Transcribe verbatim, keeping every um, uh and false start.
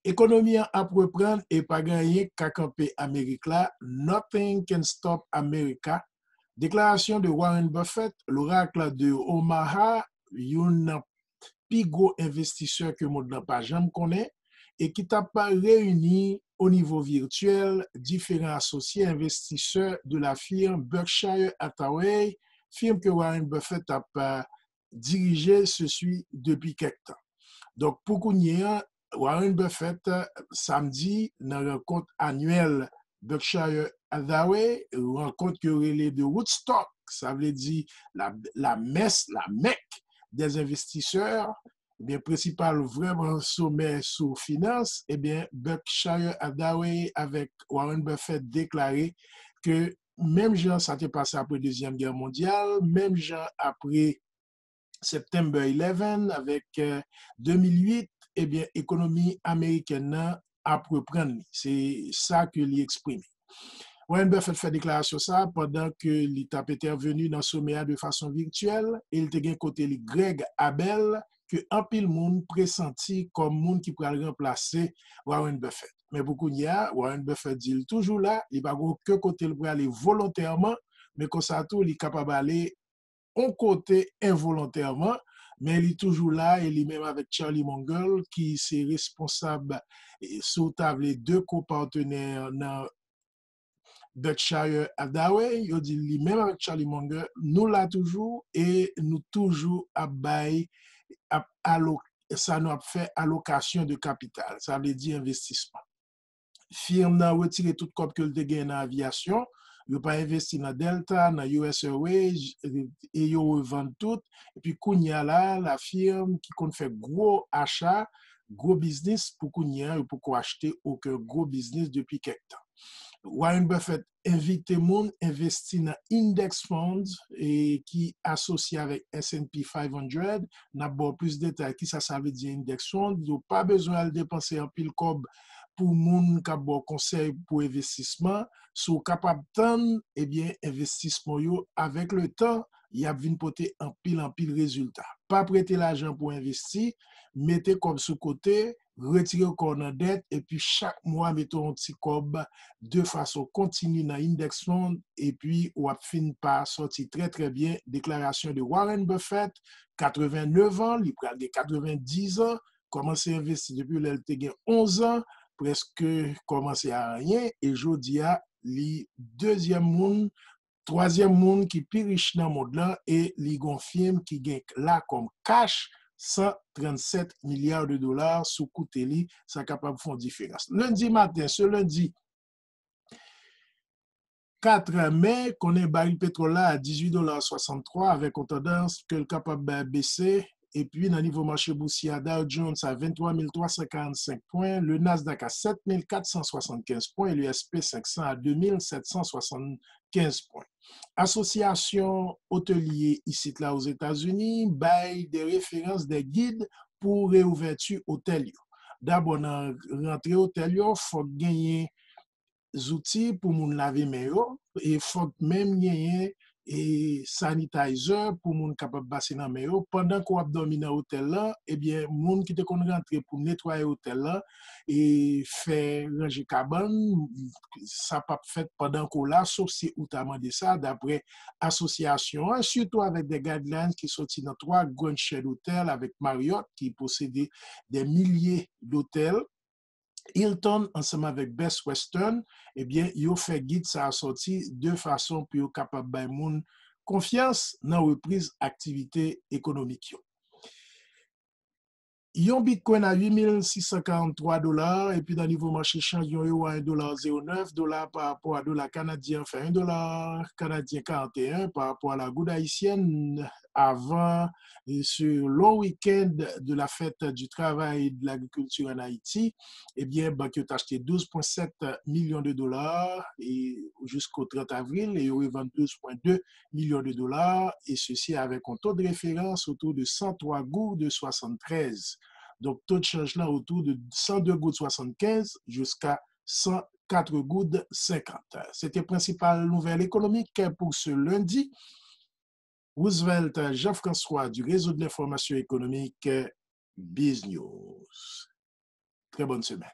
Ekonomi an ap reprann e pa gen anyen k ka kanpe Amerik la. Nothing can stop America. Deklarasyon de Warren Buffett, lorak de Omaha, youn nan pi gwo envestisè ke mond lan pa janm konnen, e ki t ap reyini o nivo vityèl diferan asosye envestisè de la firme Berkshire Hathaway, firm ke Warren Buffett ap dirije, sesi depi kèk tan. Donk, pou kounye a, Warren Buffett, samdi, nan rankont anyèl Berkshire Hathaway, rankont ke yo rele de Woodstock, sa vle di la, la messe, la Mecque des investisseurs, ebyen, prensipal vrèman somè sou finans, ebyen, Berkshire Hathaway avèk Warren Buffett deklare ke menm jan sa te pase apre Dezyèm Gè Mondyal, menm jan apre September eleven avèk, euh, de mil uit, ebyen, ekonomi amerikèn nan ap reprann li. Se sa ke li eksprime. Warren Buffett fè deklarasyon sa a pandan ke li t ap entèveni nan somè a de fason vityèl, e li te gen kote li Greg Abel, ke anpil moun presanti kòm moun ki pral ranplase Warren Buffett. Men pou kounye a, Warren Buffett di l toujou la, li pa gen okenn kote l prale volontèman, men konsa tou, li kapab ale yon kote envolontèman, men li toujou la, e li menm avèk Charlie Munger, ki se responsab, e, si w ta vle, de kopatenè nan Berkshire Hathaway, yo di li menm avèk Charlie Munger, nou la toujou e nou toujou ap bay, ap alo-, sa nou ap fè alokasyon de kapital, sa vle di envestisman. Firm nan retire tout kòb ke l te genyen nan avyasyon, yo pa envesti nan Delta, nan U S Airways, e yo revann tout. Epi kounye a la, la firm ki konn fè gwo acha, gwo biznis, pou kounye a, yo poko achte okenn gwo biznis depi kèk tan. Warren Buffett envite moun envesti nan index funds, e ki asosye avèk S and P five hundred. N ap ba w plis detay kisa sa vle di index fund. Yo pa bezwen al depanse anpil kòb pou moun k ap ba w konsèy pou envestisman. Si w kapab tann, ebyen, envestisman yo, avèk le tan, y ap vin pote anpil, anpil rezilta. Pa prete lajan pou envesti, mete kòb sou kote, retire kò w nan dèt, epi chak mwa mete yon ti kòb de fason kontini nan index fund, epi w ap fin pa sòti trè, trè byen. Deklarasyon de Warren Buffett, katrevennnèf an, li pral gen katrevendis an, kòmanse envesti depi lè l te gen onz an, prèske kòmanse a anyen, e jodi a, li dezyèm moun, twazyèm moun ki pi rich nan mond lan, e li gon firm ki gen la kòm kach san trannsèt milya de dola sou koute li, sa kapab fè yon diferans. Lendi maten, se lendi kat me, konnen baril petwòl la a dizuit dola swasanntwa, avèk yon tandans ke l kapab bese, epi nan nivo mache bousye a, Dow Jones a venntwa mil twa san karannsenk pwen, le Nasdaq a sèt mil kat san swasannkenz pwen, e le S P senk san a de mil sèt san swasannkenz pwen. Asosyasyon otelye isit la Ozetazini bay de referans, de gid pou reouvèti otèl yo. Dabò, nan rantre otèl yo, fòk genyen zouti pou moun lave men yo, e fòk menm genyen, e, sanitizer pou moun kapab pase nan men yo. Pandan ke w ap dòmi nan otèl lan, ebyen, moun ki te konn rantre pou netwaye otèl lan, e fè ranje kabann, sa p ap fèt pandan ke w la, sof si ou ta mande sa, daprè asosyasyon an, sitou avèk de guidelines ki soti nan twa grand chaînes d'hôtel, avèk Marriott, ki posede de milye d'otèl, Hilton ansanm avèk Best Western, ebyen, yo fè gid sa a sòti de fason pou yo kapab bay moun konfyans nan repriz aktivite ekonomik yo. Yon bitcoin a uit mil sis san karannntwa dola, epi nan nivo mache chanj, yon ewo a en dola zewo nèf, dola pa rapò a dola kanadyen an fè en dola kanadyen karanteyen pa rapò a la goud ayisyèn, avan, e, ce long week-end de la fête du travail et de l'agriculture en Haïti, ebyen, bank yo t achte douz pwen sèt milyon de dola, e, jusqu'au trente avril, e yo revann douz pwen de milyon de dola, e sesi avèk yon to de referans otou de san twa goud swasanntrèz. Donk, to de chanj lan otou de san de goud swasannkenz jiska san kat goud senkant. Se te prensipal nouvèl ekonomik pou ce lundi. Roosevelt Jean-François du Réseau de l'Information Économique, Biz News. Très bonne semaine.